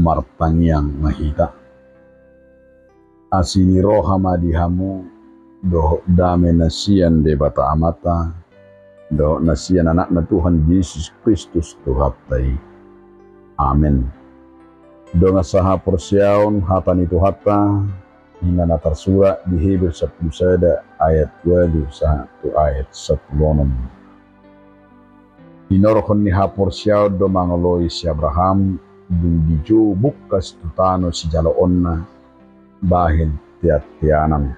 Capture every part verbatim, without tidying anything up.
Martangiang ma hita. Asi ni roha ma di hamu, dohot dame na sian Debata Amanta, dohot na sian Anakna Tuhan Jesus Kristus Tuhanta i. Amen. Dongan sahaporseaon, hata ni Tuhanta, i ma na tarsurat di Heber sampulu sada ayat ualu sahat tu ayat sampulu onom. Hinorhon ni haporseaon do mangoloi si Abraham, dung dijou bungkas tu tano sijaloonna, bahen teanteanan.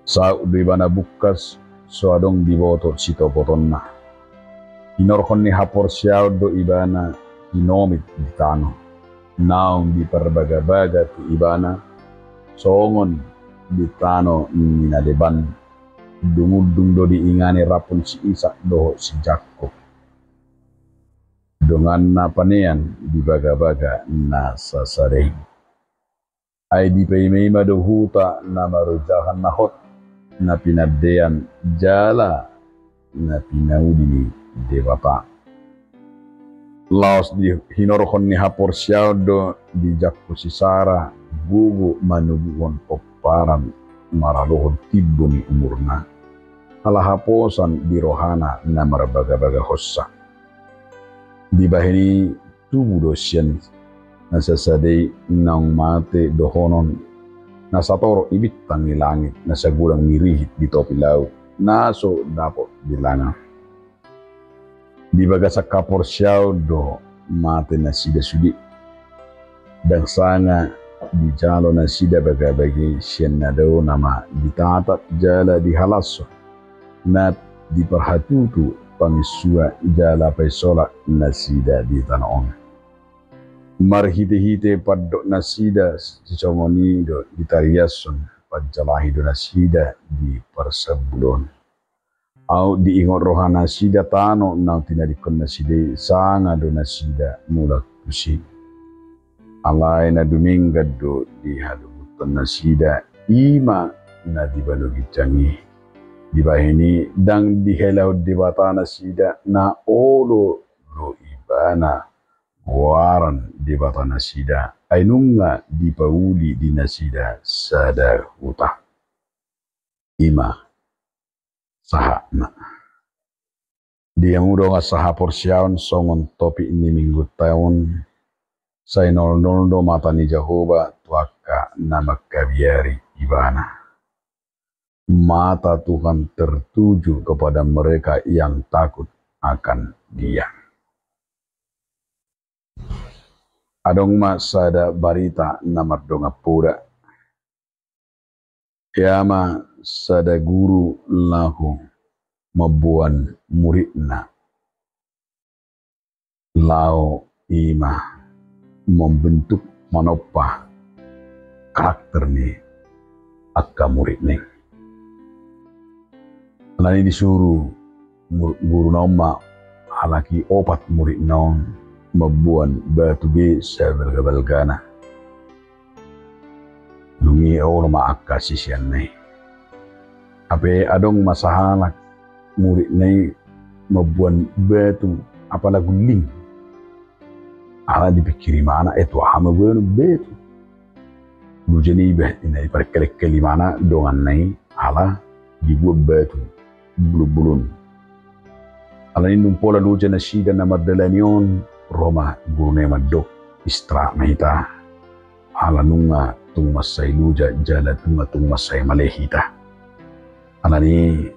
Saut do ibana bungkas, so adong diboto sitopotonna. Hinorhon ni haporseaon do ibana hinomit di tano. Naung diparbagabaga tu ibana, songon di tano ni na leban. Dung undung do diingani raphon si Isak dohot si Jakkob, donganna panean di bagabaga na sasada i. Ai dipaimaima do huta na marojahan na hot, na pinandean jala na pinauli ni Debata. Laos di hinorhon ni haporseaon do dijangkon si Sara gogo manoguhon pomparan maralohon timbo ni umurna, ala haposan di rohana na marbagabagahonsa. Dibahen i tubu do sian na sasada i naung mate dohonon na satorop ni bintang ni langit, na sagodang ni rihit di topi laut, na so dapot dilanga. Di bagasan haporseaon do mate nasida sude. Ndang sanga dijalo nasida bagabaga i sian na dao, nama ditatap jala dihalashon, na diparhatutu pangisua jala paisolat nasida di tano on. Marhitehite pandok nasida sisongon i do ditariashon, panjalahi do nasida di parsabulon. Aut diingot roha nasida tano naung tinadingkon nasida i, sanga do nasida mulak tusi. Alai na dumenggan do dihalungunhon nasida, i ma na dibalo ginjang i. Dibahen i ndang dihelahon Debata nasida, na olo do ibana goaran Debata nasida, ai nunga dipauli di nasida sada huta. I ma sahatna. Di hamu dongan sahaporseaon, songon topik ni Minggunta on, sai nolnol do mata ni Jahowa tu angka na mangkabiari Ibana. Mata Tuhan tertuju kepada mereka yang takut akan Dia. Adong ma sada barita na mardongan poda. Ia ma sada guru laho mamboan muridna, laho i ma membentuk, manompa karakter ni angka muridna i. Alani disuru mu-, guruna on ma halak i opat muridna on mamboan batu be sabalgabalgana. Dung i olo ma angka siseanna i. Hape adong ma sahalak muridna i mamboan batu apala gulling. Ala dipingkiri ibana, eh, tu aha ma boanon batu? Loja ni iba, ina diparkelengkel ibana donganna i, ala diboan batu bulunbulun. Alani dung pola loja nasida na mardalani on, ro ma guruna i mandok, istirahat ma hita. Ala nunga tung mansai loja jala nunga tung mansai male hita. Alani i,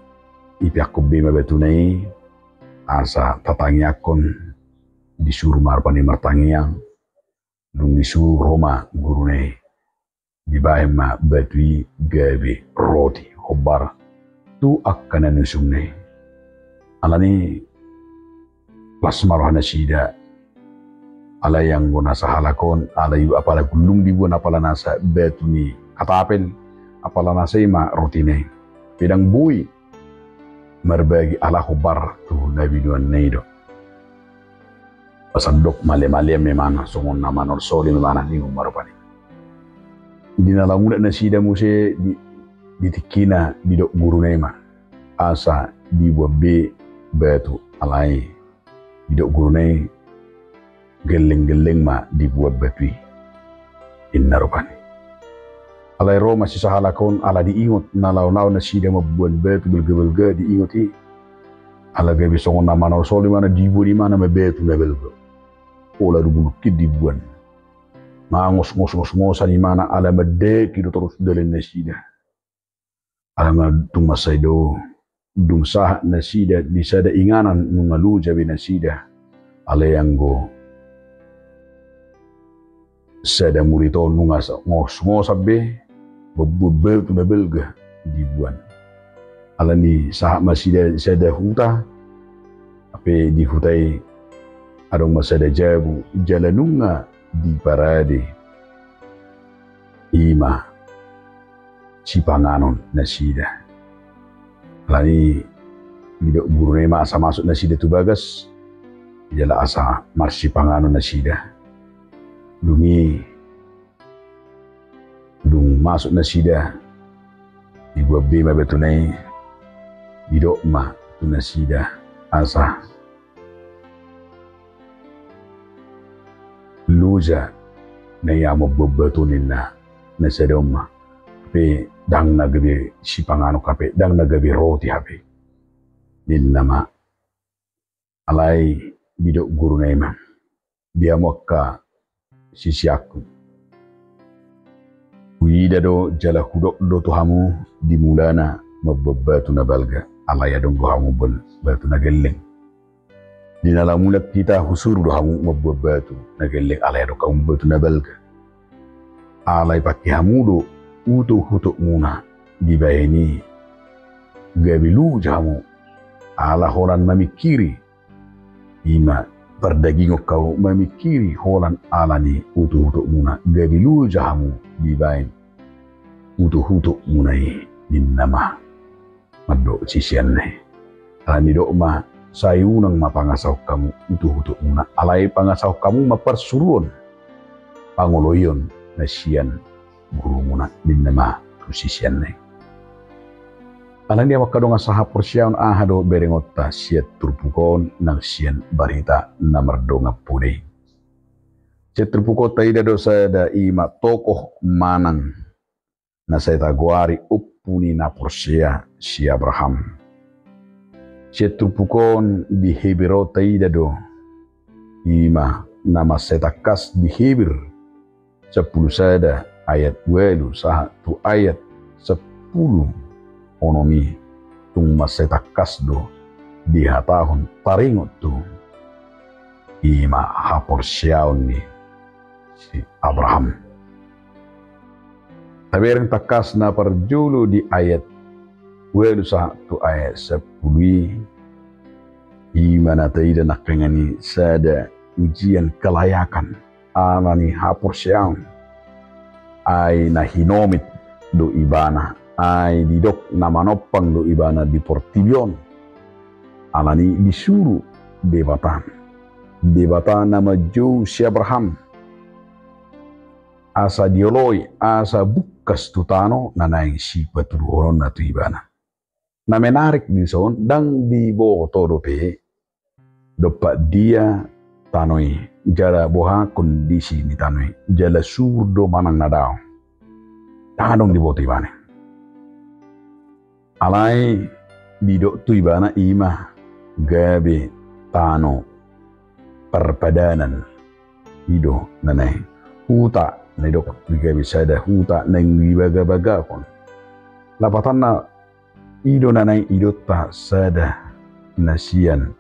ipeakkon be ma batuna i, asa tatangiangkon, disuru ma rupani martangiang. Dung disuru, ro ma guruna i, dibahen ma batu i gabe roti hombar tu angka na niusungna i. Alani las ma roha nasida. Alai anggo na sahalak on, alai apala gulling diboan, apala nasa batu ni katapel, apala nasa i ma rotina i. Pe ndang boi marbagi ala hombar tu na binoanna i do. Pasandok malemale ma ibana, songon na manolsoli ma ibana, ningon ma rupani. Di na laho mulak nasida muse di, di tingkina didok guruna i ma, asa diboan be batu, alai didok guruna i, gelleng-gelleng ma dibuan batu i, inna rupani. Alai ro ma si sahalak on, ala diingot na laho-laho nasida mambuan batu balga-balga, diingot i. Ala gabe songon na manarsoli ma na dibuan imana ma batu na balga. Pola do bulungkin dibuan. Mangos ngos-ngos-ngosan imana ala mandaki do torus dalan nasida. Ala nga tung mansai do, dung sahat nasida di sada inganan nunga loja be nasida. Alai anggo sada murit on nunga sa-, ngos-ngosan be, mambuan batu na balga dibuan. Alani sahat ma nasida sada huta, hape di huta i adong ma sada jabu, jala nunga diparade ima sipanganon nasida. Alani didok guruna ima asa masuk nasida tu bagas, jala asa marsipanganon nasida. Dung i, dung masuk nasida, dibuan be ma batuna i, didok ma tu nasida asa loja na i ahu mambuan batu, ninna na sada on ma. Hape ndang na gabe sipanganon hape, ndang na gabe roti hape, ninna ma. Alai didok guruna ima, di hamu angka siseanku, huida do jala hudok do tu hamu di mulana mambuan batu na balga, alai adong do hamu mambuan batu na gelleng. Di na laho mulak hita husuru do hamu mambuan batu na gelleng, alai adong hamu batu na balga. Alai pangke hamu do utok-utokmuna dibahen i, gabe loja hamu ala holan mamingkiri, ima pardagingon hamu, mamingkiri holan ala ni utok-utokmuna, gabe loja hamu dibahen utok-utokmuna i, ninna ma mandok siseanna i. Alani didok ma, sai unang ma pangasahon hamu utok-utokmuna, alai pangasahon hamu ma parsuruon pangoloion na sian gurumuna, ninna ma tu siseanna i. Alani i, amang angka dongan sahaporseaon, aha do berengonta sian turpuk on nang sian barita na mardongan poda i? Sian turpuk on taida do sada, ima tokoh manang na sai tagoari ompu ni na porsea, si Abraham. Sian turpuk on di Heber on taida do, ima na mansai tangkas di Heber sampulu sada ayat ualu sahat tu ayat sampulu onom i, tung mansai tangkas do dihatahon taringot tu ima haporseaon ni si Abraham. Tabereng tangkas na parjolo di ayat ualu sahat tu ayat sampulu i, ima na taida nangkaningan i sada ujian kelayakan ala ni haporseaon. Ai na hinomit do ibana, ai didok na manompang do ibana di portibi on. Alani i disuru Debata, Debata na manjou si Abraham, asa dioloi, asa bungkas tu tano na naeng sipatuduhononna tu ibana. Na menarik di son, ndang diboto dope dompak dia tano i, jala boha kondisi ni tano i, jala subur do manang na dao. Ndang adong diboto ibana. Alai didok tu ibana ima gabe tano parpadanan. I do na naeng huta, na didok gabe sada huta naeng dibagabagahon. Lapatanna, i do na naeng didokta sada na sian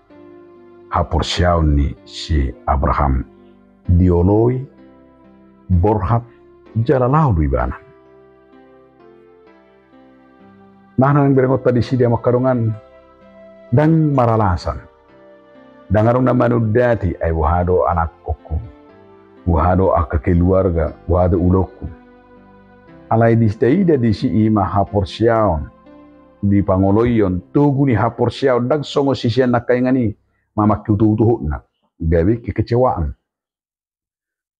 haporseaon ni si Abraham, dioloi, borhat, jala laho do ibana. Nah, na naeng berengonta disi, amang angka dongan, ndang maralasan. Ndang adong na manundati, ai boha do anakkonku, boha do angka keluarga, boha do ulaonku. Alai di taida disi ima haporseaon di pangoloion, togu ni haporseaon, ndang songon sisean nangkaningan i mamangke utok-utokna, gabe kekecewaan.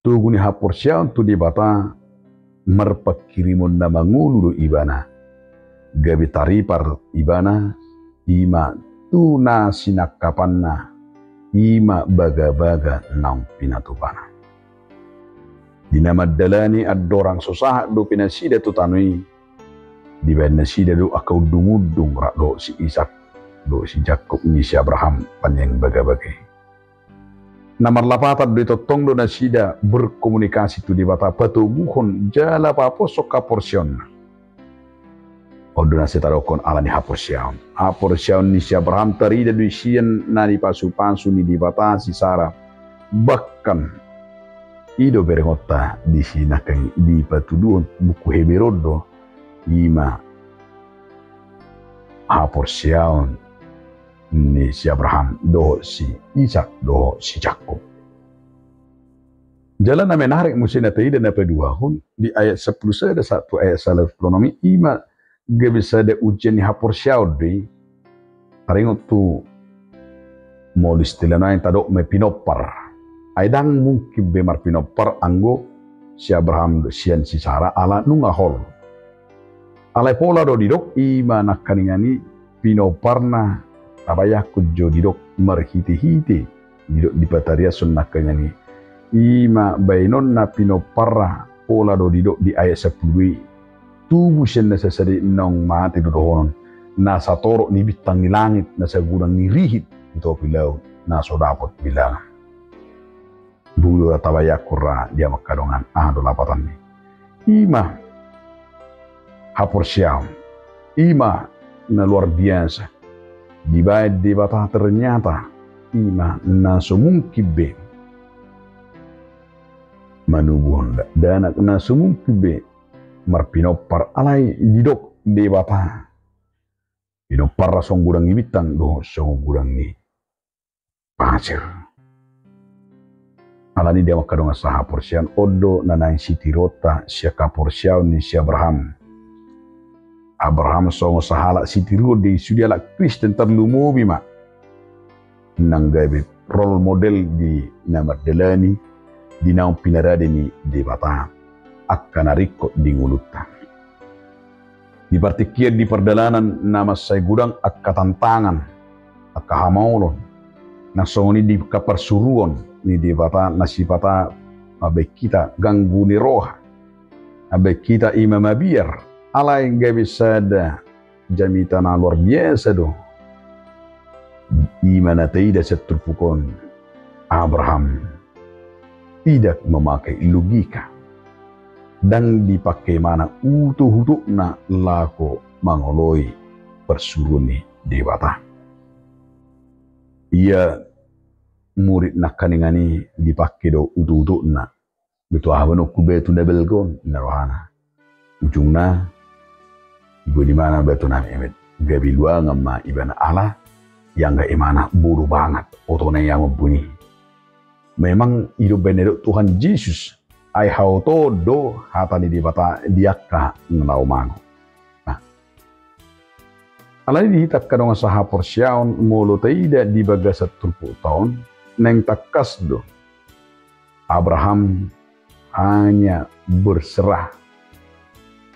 Togu ni haporseaon tu Debata marpanghirimon na mangolu do ibana. Gabe taripar ibana ima tu na sinangkapanna i ma bagabaga naung pinatupana. Di na mandalani andorang so sahat dope nasida tu tano i, dibaen nasida do angka undungundung rap dohot si Isak dohot si Jakkob ni si Abraham paneang bagabaga i. Na marlapatan do i, tongtong do nasida berkomunikasi tu Debata patoguhon jala paposhon haporseaonna. On do na sai tadokkon ala ni haporseaon. Haporseaon ni si Abraham tarida do i sian na nipasupasu ni Debata si Sara. Bahkan i do berengonta disi nangkin dipatuduhon buku Heber on do, i ma haporseaon ni si Abraham dohot si Isak dohot si Jakkob. Jala na menarik muse na taida na paduahon di ayat sampulu sada sahat tu ayat sampulu onom i, i ma gabe sada ujian ni haporseaon do i. Taringot tu molo istilahna i tadok ma pinompar. Ai ndang mungkin be marpinompar anggo si Abraham sian si Sara ala nunga holong. Alai pola do didok, i ma nangkiningan i pinomparna, tabayangkon jo didok marhitehite, didok dipatariashon nangkiningan i. I ma baenonna pinomparna, pola do didok di ayat sampulu i. Tubu sian na sasada i naung mate do dohonon, na satorop ni bintang ni langit, na sagudang ni rihit di topi laut, na so dapot bilangan. Boi do ra tabayangkon ra di hamu angka dongan, aha do lapatan ni i. I ma haporseaon, i ma na luar biasa. Dibaen Debata ternyata i ma na so mungkin be manubuhon dakdanak, na so mungkin be marpinompar, alai didok Debata pinomparna songon godang ni bintang dohot songon godang ni pasir. Alani i di hamu angka dongan sahaporseaon, on do na naeng sitiruonta sian haporseaon ni si Abraham. Abraham songon sahalak sitiruon di sude halak Kristen, tarlumobi ma nang gabe role model di na mardalani di naung pinarade ni Debata angka na ringkot di ngolunta. Di partingkian di pardalanan na mansai godang angka tantangan, angka hamaolon, nang songon i di angka parsuruon ni Debata na sipata mambaen hita ganggu ni roha, mambaen hita i ma mabiar, alai gabe sada jamita na luar biasa do. I ma na taida sian turpuk on, Abraham tidak memakai logika. Ndang dipake ibana utoutokna laho mangoloi parsuruon ni Debata. Ia murid nangkiningan i dipake do utoutokna. Batu aha baenonku batu na balga on, ninna rohana. Ujungna diboan ibana batu na memet, gabe luangan ma ibana ala ianggo ibana boru bangat, oto na ia mamboan i. Memang i do umbahen na didok Tuhan Jesus, ai haotoon do hata ni Debata di angka na umago. Nah, alani i di hita angka dongan sahaporseaon, molo taida di bagasan turpukta on, naeng tangkas do Abraham hanya berserah,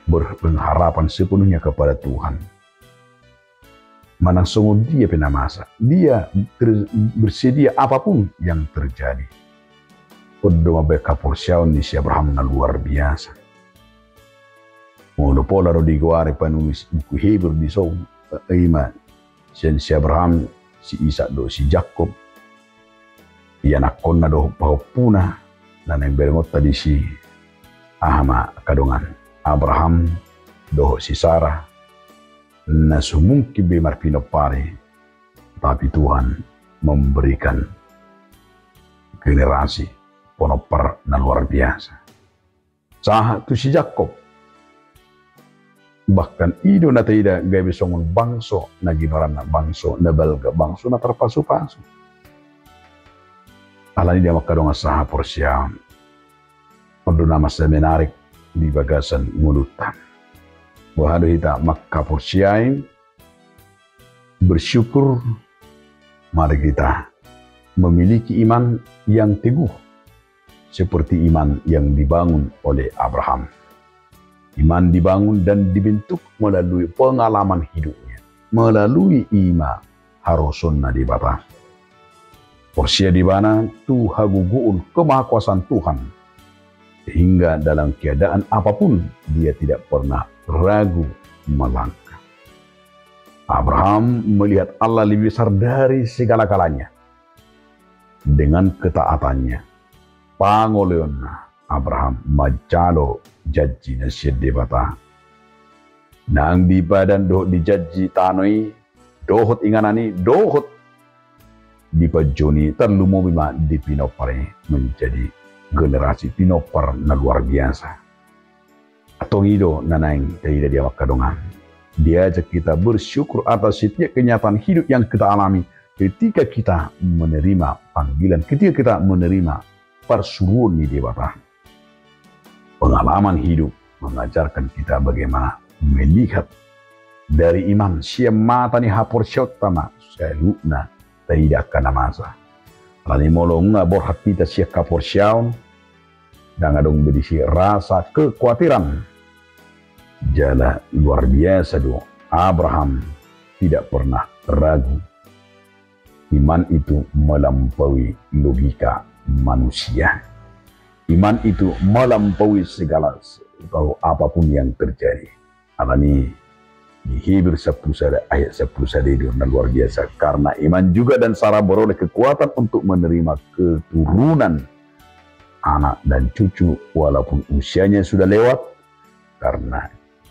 berpengharapan sepenuhnya kepada Tuhan. Manang songon dia pe na masa, dia ter-, bersedia apapun yang terjadi. On do mambaen haporseaon ni si Abraham na luar biasa. Molo pola do digoari panulis buku Heber dison, i ma sian si Abraham, si Isak dohot si Jakkob, ianakhonna dohot pahompuna, na naeng berengonta disi, aha ma angka dongan, Abraham dohot si Sara, na so mungkin be marpinompari, tapi Tuhan memberikan generasi pinompar na luar biasa. Sahat tu si Jakkob. Bahkan i do na taida gabe songon bangso na ginoaranna bangso na balga, bangso na tarpasupasu. Alani i di hamu angka dongan sahaporseaon, on do na mansai menarik di bagasan ngolunta. Boha do hita manghaporseai, bersyukur, mari kita memiliki iman yang teguh seperti iman yang dibangun oleh Abraham. Iman dibangun dan dibentuk melalui pengalaman hidupnya, melalui i ma harosonna Debata. Porsea di ibana tu hagogoon kemahakuasaan Tuhan, sehingga dalam keadaan apapun dia tidak pernah ragu melangkah. Abraham melihat Allah lebih besar dari segala-galanya. Dengan ketaatannya, pangoloionna, Abraham manjalo janji na sian Debata. Nang di padan dohot di janji tano i, dohot inganan i, dohot di panjouon i, tarlumobi ma di pinompar i, menjadi generasi pinompar na luar biasa. Antong i do na naeng taida di angka dongan. Diajak kita bersyukur atas setiap kenyataan hidup yang kita alami ketika kita menerima panggilan, ketika kita menerima parsuruon ni Debata. Pengalaman hidup mengajarkan kita bagaimana melihat dari iman, sian mata ni haporseaonta ma saluhutna taida angka na masa. Alani molo nunga borhat hita sian haporseaon, ndang adong be disi rasa kekuatiran. Jala luar biasa do, Abraham tidak pernah ragu. Iman itu melampaui logika manusia. Iman itu melampaui segala atau apapun yang terjadi. Alani di Heber sampulu sada ayat sampulu sada i do na luar biasa. Karena iman juga dan Sara beroleh kekuatan untuk menerima keturunan, anak dan cucu, walaupun usianya sudah lewat, karena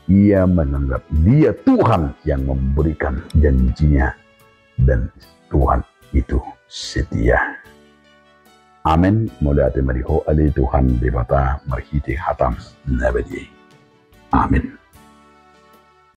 ia menganggap Dia Tuhan yang memberikan janjinya, dan Tuhan itu setia. Amen. Mauliate ma di Ho ale Tuhan Debata marhite hataM na badia i. Amen.